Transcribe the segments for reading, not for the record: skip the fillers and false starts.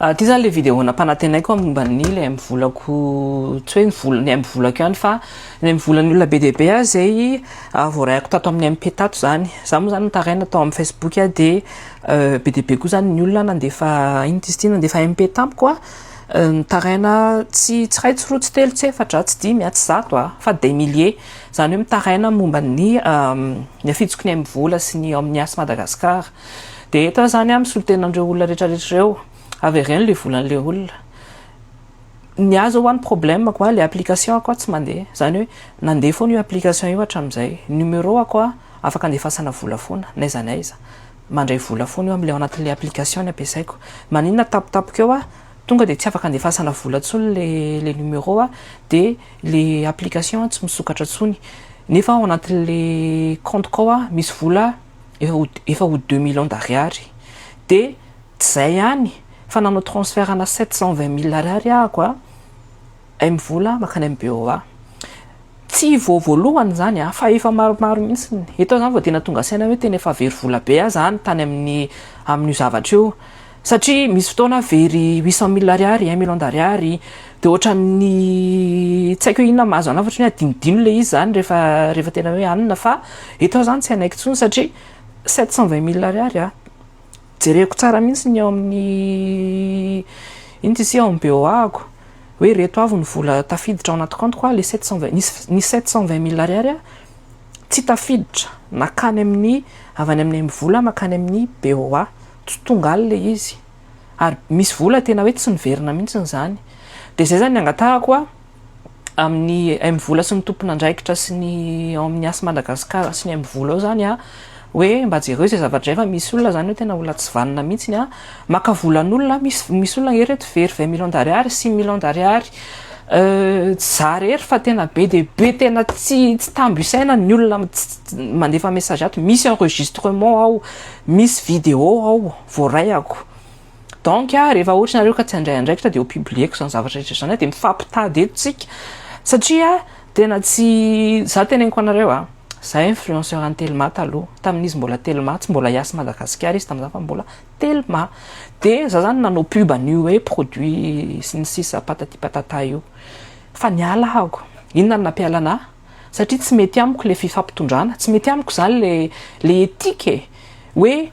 Ty zany le vidéo nampanantenaiko momba ny le MVola-ko, tsy hoe ny vola, ny MVola-ko ihany fa ny MVolan'ny olona be dia be a zay voarayako tato amin'ny MP tato zany. Za moa zany nitaraina tao amin'ny Facebook a, de be dia be koa zany ny olona nandefa, ino ty izy ty, nandefa MP tamiko a, nitaraina tsy ray, tsy roa, tsy telo, tsy efatra, tsy dimy a, tsy 100 a, fa des milliers. Zany hoe mitaraina momba ny afitsoky ny MVola sy ny ao amin'ny Yas Madagascar. De eto aho zany a misolo tena an'ireo olona rehetrarehetra ireo. Avereno le volan'le olona. Ny ahy zao ny problème ko a, le application ako a tsy mandeha. Zany hoe nandeha foana io application io hatramin'izay. Numéro ako a afaka andefasana vola foana n'aiza n'aiza. Mandray vola foana io am'le ao anatin'le application ny ampiasaiko. Maninona tapitapoka eo a tonga de tsy afaka andefasana vola intsony le numéro a, de le application tsy misokatra intsony. Nefa ao anatin'le compte ko ao a misy vola efa ho 2 millions d'ariary. De tsy zay ihany fa nanao transfert ana 720 000 ariary ahako a MVola makany amy BOA. Tsy vao voalohany zany a, fa efa maromaro mihitsy. Eto zany vao tena tonga saina hoe tena efa very vola be ah zany tany amin'io zavatra io, satria misy fotoana very 800 000 ariary, 1 million d'ariary, de ohatran'ny tsy haiko hoe inona mahazo anahy fa ohatran'ny hoe adinodino le izy zany rehefa tena hoe anina. Fa eto zany tsy hanaiky intsony satria 720 000 ariary a, jereko tsara mihitsy ny ao amin'ny, ino ty izy, ao amin'ny BOA ako hoe reto avy ny vola tafiditra ao anaty compte ko a. Le 720, nisy 720 000 ariary a tsy tafiditra nakany amin'ny, avy any amin'ny MVola makany amin'ny BOA, tsy tonga any le izy, ary misy vola tena hoe tsy niverina mihitsy zany. De zay zany ny angatahako a amin'ny MVola sy ny tompon'andraikitra sy ny ao amin'ny Yas Madagascar sy ny MVola ao zany a, hoe mba jereo zay zavatra zay, fa misy olona zany hoe tena olona tsy vanona mihitsy a maka volan'olona. Misy olona ereto very 20 millions d'ariary, 6 millions d'ariary. Tsy za rery fa tena be de be, tena tsy tambo isaina ny olona mandefa message ato. Misy enregistrement ao, misy vidéo ao voarayako. Donc a rehefa ohatra nareo ka tsy andray andraikitra, de ho publieko zany zavatra rehetra zany a, de mifampitady eto tsika, satria tena tsy za teneniko anareo a, za influenceur any Telma taloha, tamin'izy mbola Telma, tsy mbola Yas Madagasikara izy tam'za fa mbola Telma. De za zany nanao pub an'io hoe produit sy ny sisa patati patata io, fa niala ahako. Inona no nampiala anahy? Satria tsy mety amiko le fifampitondrana, tsy mety amiko zany le éthique e, hoe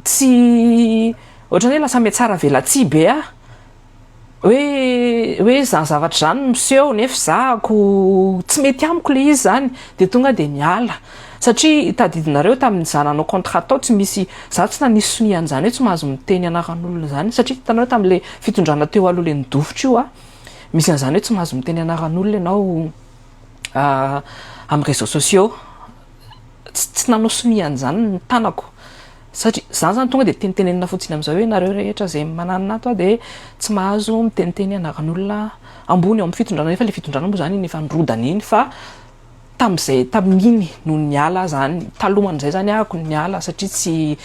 tsy ohatrany hoe lasa miatsara velatsihy be a, hoe zany zavatra zany miseho nefa zahako tsy mety amiko le izy zany, de tonga de niala. Satria tadidinareo tamin'ny nanao contrat tao, tsy misy, za tsy nanisy sonian'zany hoe tsy mahazo miteny anaran'olona zany, satria hitanareo tam'le fitondrana teo aloha le nidofotra io a, misy an'zany hoe tsy mahazo miteny anaran'olona ianao amy réseaux sociaux. Tsy nanao sonian'zany ny tanako, satria zany zany tonga de tenitenenina fotsiny am'zao hoe nareo rehetra zay mananona ato a, de tsy mahazo miteniteny anaran'olona ambony eo amin'ny fitondrana. Nefa le fitondrana moa zany iny efa nirodana iny, fa tam'izay tamin'iny no niala zany. Talohan'izay zany ahako niala, satria tsy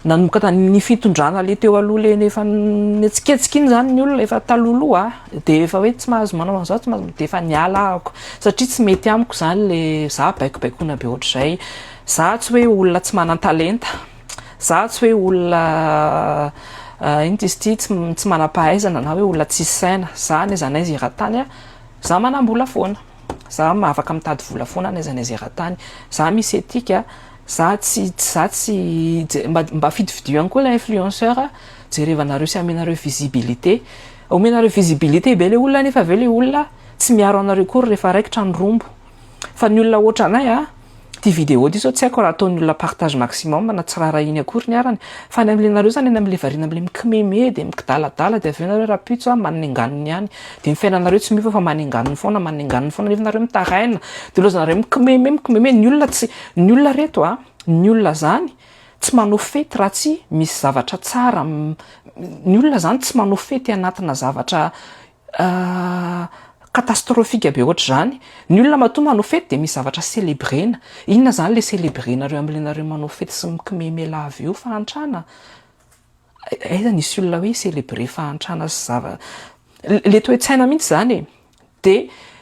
nanomboka tany fitondrana le teo aloha le nefa netsiketsika iny zany ny olona efa talohaloha a, de efa hoe tsy mahazo manao an'izao, tsy mahazo, de efa niala ahako, satria tsy mety amiko zany le za baikobaikona be ohatr'izay. Za tsy hoe olona tsy manan-talenta, za tsy hoe olona, ino ty izy ty, tsy manam-pahaizana na hoe olona tsisy saina. Za n'aiza n'aiza eran-tany a, za manam-bola foana, za afaka mitady vola foana n'aiza n'aiza eran-tany. Za misy éthique, za tsy za tsy mba fidifidio ihany koa la influenceur jerevanareo sy amenareo visibilité. Omenareo visibilité be le olona, nefa aveo le olona tsy miaro anareo kory rehefa raikitra ny rombo. Fa ny olona ohatra anay a, ty vidéo ty zao tsy haiko raha ataon'ny olona partage maximum na tsy raharaha iny akory ny arany, fa ny am'le nareo zany any am'le variana am'le mikimeme de mikidaladala, de aveo nareo rapitso a manenganiny ihany, de ny fiainanareo tsy miova fa manenganiny foana, manenganiny foana, nefa nareo mitaraina, de lozanareo mikimeme, mikimeme. Ny olona tsy, ny olona reto a, ny olona zany tsy manao fety raha tsy misy zavatra tsara. Ny olona zany tsy manao fety anatina zavatra catastrophique be ohatra zany. Ny olona matoa manao fety de misy zavatra célébrena. Inona zany le célébrenareo am'le nareo manao fety sy mikimeme lava io? Fahantrana aiza nisy olona hoe célébrer fahantrana sy zava le toe-tsaina mihitsy zany e? De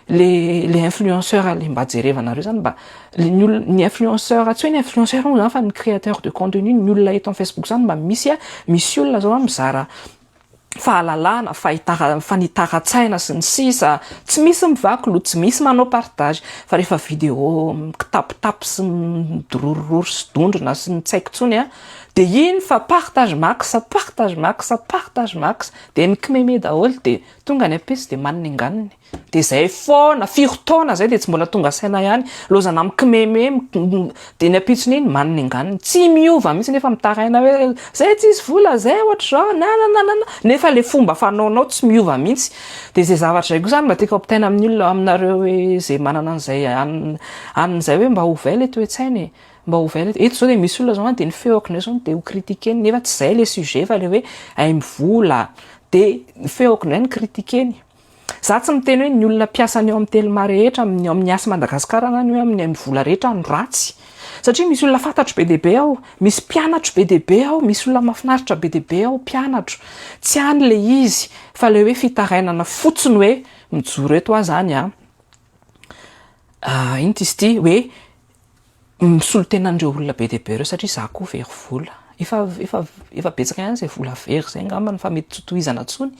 Le le influenceur le mba jerevanareo zany, mba le ny olona, ny influenceur, tsy hoe ny influenceur moa zany fa ny créateur de contenu, ny olona eto amin'ny Facebook zany, mba misy a, misy olona zao a mizara fahalalana, fahitara, fanitaran-tsaina sy ny sisa, tsy misy mivaky loha, tsy misy manao partage. Fa rehefa vidéo mikitapitapy sy midorororo sy dondrona sy ny tsy haiko intsony a, de iny fa partage max, partage max, partage max, de mikimeme daholo, de tonga ny ampitso de manina inganiny, de zay foana. Firy taona zay de tsy mbola tonga saina ihany, lozana mikimeme, de ny ampitsony iny manina inganiny, tsy miova mihitsy, nefa mitaraina hoe zay tsisy vola zay ohatr'izao nanananana, nefa le fomba fanaonao tsy miova mihitsy. De zay zavatra zay koa zany mba tiako ampitaina amin'ny olona, aminareo, hoe zay manana an'izay anin'izay, hoe mba ovay le toe-tsaina e, mba ovay le eto zao. De misy olona zao a, de ny feoko ndray zao de ho critiqueny, nefa tsy zay le sujet, fa le hoe ay mivola, de ny feoko ndray ny critiqueny. Za tsy miteny hoe ny olona mpiasany eo amin'ny Telma rehetra, amin'ny amin'ny Yas Madagasikara, na ny hoe amin'ny vola rehetra no ratsy, satria misy olona fantatro be dia be ao, misy mpianatro be dia be ao, misy olona mahafinaritra be dia be ao mpianatro. Tsy any le izy, fa le hoe fitarainana fotsiny, hoe mijoro eto aho zany a, ino ty izy ity, hoe misolo tena an'ireo olona be dia be ireo, satria za koa very vola efa betsaka ihany zay vola very zay angambany, fa mety tsy tohizana intsony.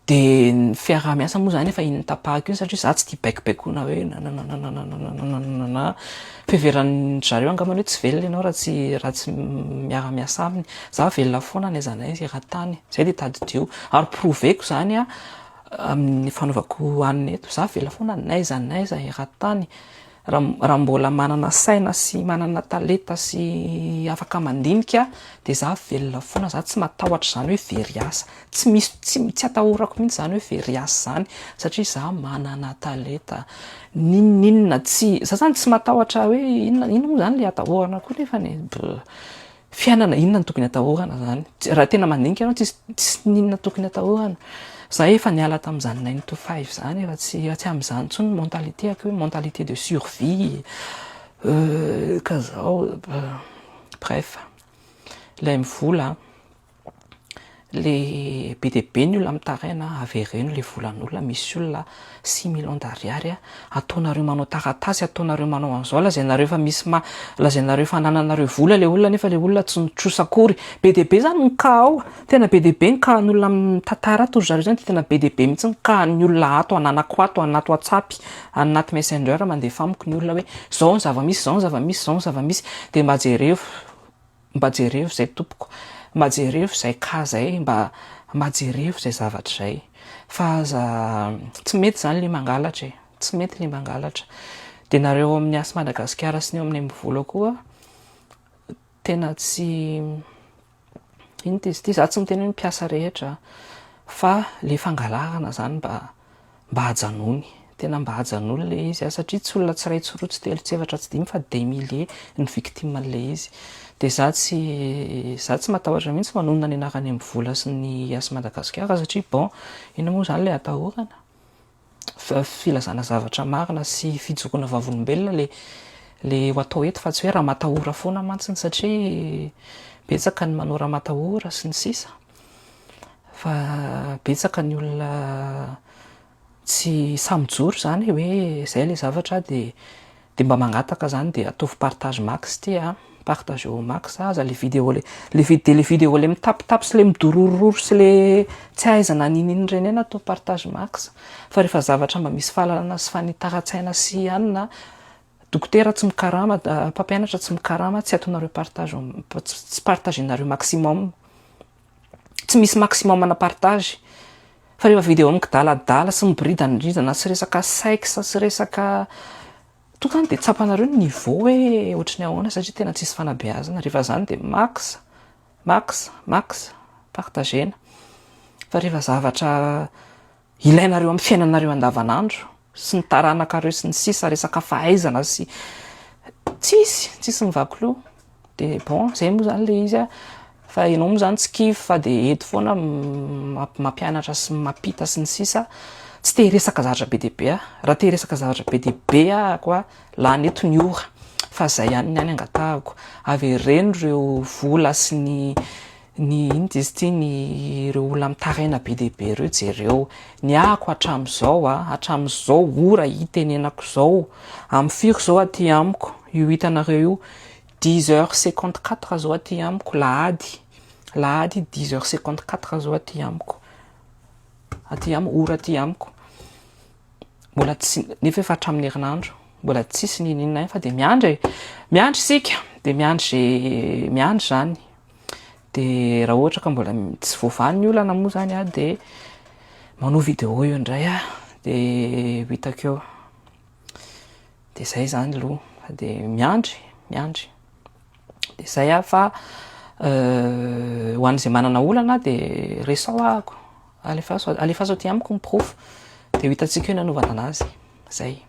De ny fiaraha-miasa moa zany efa iny tapahako iny, satria za tsy tia baikobaikoana hoe nanananananananana, fiheveran'ny zareo angambany hoe tsy velona ianao raha tsy miara-miasa aminy. Za velona foana n'aiza n'aiza eran-tany zay, de tadidio ary prouveko zany a amin'ny fanaovako hanina eto, za velona foana n'aiza n'aiza eran-tany. Raha mbola manana saina sy manana talenta sy afaka mandinika, de za velona foana. Za tsy matahotra zany hoe very asa, tsy misy, tsy atahorako mihitsy zany hoe very asa zany, satria za manana talenta ninoninona. Tsy za zany tsy matahotra hoe inona inona moa zany le atahorana koa, nefa ny fiainana, inona no tokony atahorana zany? Raha tena mandinika anao, tsisy ninona tokony atahorana. Za efa niala tamin'izany 9 to 5 zany, efa tsy amin'izany intsony ny mentalité ako, hoe mentalité de survie ka zao. Bref, ilay mivola le be dia be, ny olona mitaraina, avereno le volan'olona. Misy olona 6 millions d'ariary a, ataonareo manao taratasy, ataonareo manao an'izao, lazainareo fa misy ma, lazainareo fa anananareo vola le olona, nefa le olona tsy nitrosa akory. Be dia be zany ny cas ao, tena be dia be ny cas n'olona mitantara ato ry zareo zany, de tena be dia be mihitsy ny cas ny olona ato ananako ato anaty WhatsApp, anaty Messenger, mandefa amiko ny olona hoe zao ny zava-misy, zao ny zava-misy, zao ny zava-misy. De mba jereo, mba jereo zay tompoko, mba jereo zay cas zay, mba jereo zay zavatra zay, fa aza, tsy mety zany le mangalatra e, tsy mety le mangalatra. De nareo amin'ny Yas Madagasikara sy ny eo amin'ny MVola koa, tena tsy ino ty izy ity, za tsy miteny hoe mpiasa rehetra, fa le fangalarana zany mba ajanony, tena mba ajanony le izy a, satria tsy olona tsy ray, tsy roa, tsy telo, tsy efatra, tsy dimy, fa des milliers ny victime an'le izy. De za tsy matahotra mihitsy manonona ny anarany MVola sy ny Yas Madagasikara, satria bon, ino moa zany le atahorana? Filazana zavatra marina sy fijoroana vavolombelona le ho atao eto, fa tsy hoe raha matahora foana mantsiny, satria betsaka ny manao raha matahora sy ny sisa, fa betsaka ny olona tsy samy mijoro zany hoe zay le zavatra. De mba mangataka zany, de ataovy partage max ty a, partage au max aza le vidéo, le de le vidéo le mitapitapy sy le midorororo sy le tsy ahaizana ninino reny eny, atao partage max. Fa rehefa zavatra mba misy fahalalana sy fanitaran-tsaina sy anina, dokotera tsy mikarama, mpampianatra tsy mikarama, tsy ataonareo partage, tsy partagenareo maximum, tsy misy maximum na partage. Fa rehefa vidéo mikidaladala sy miboridandridana sy resaka sexe sy resaka tonga any, de tsapanareo ny niveau hoe ohatry ny ahoana, satria tena tsisy fanabeazana. Rehefa zany de max, max, max partagena. Fa rehefa zavatra ilainareo amin'ny fiainanareo andavanandro sy ny taranakareo sy ny sisa, resaka fahaizana sy tsisy mivaky loha, de bon, zay moa zany le izy a. Fa ianao moa zany tsy kivy, fa de eto foana mampianatra sy mampita sy ny sisa. Tsy te hiresaka zavatra be dia be a, raha te hiresaka zavatra be dia be ahako a, lany eto ny ora. Fa zay ihany ny any angatahako, avereno reo vola sy ny Ny inona izy ity, ny ireo olona mitaraina be dia be ireo jereo. Ny ahako hatramin'izao a, hatramin'izao ora itenenako izao, amin'ny firy izao aty amiko, io hitanareo io, 10h54 zao aty amiko, lahady, lahady 10h54 zao aty amiko, aty amiko, ora aty amiko. Mbola tsy, nefa efa hatramin'ny herinandro, mbola tsisy n'inon'inona fa de miandry e, miandry isika, de miandry ze, miandry zany. De raha ohatra ka mbola tsy voavaha ny olana moa zany a, de manao vidéo eo indray aho, de ho hitako eo. De zay zany aloha, de miandry, miandry. De zay aho fa ho an'izay manana olana de resao ahako, alefaso, alefaso aty amiko ny porofo, de ho hitantsika eo ny anaovana anazy, zay.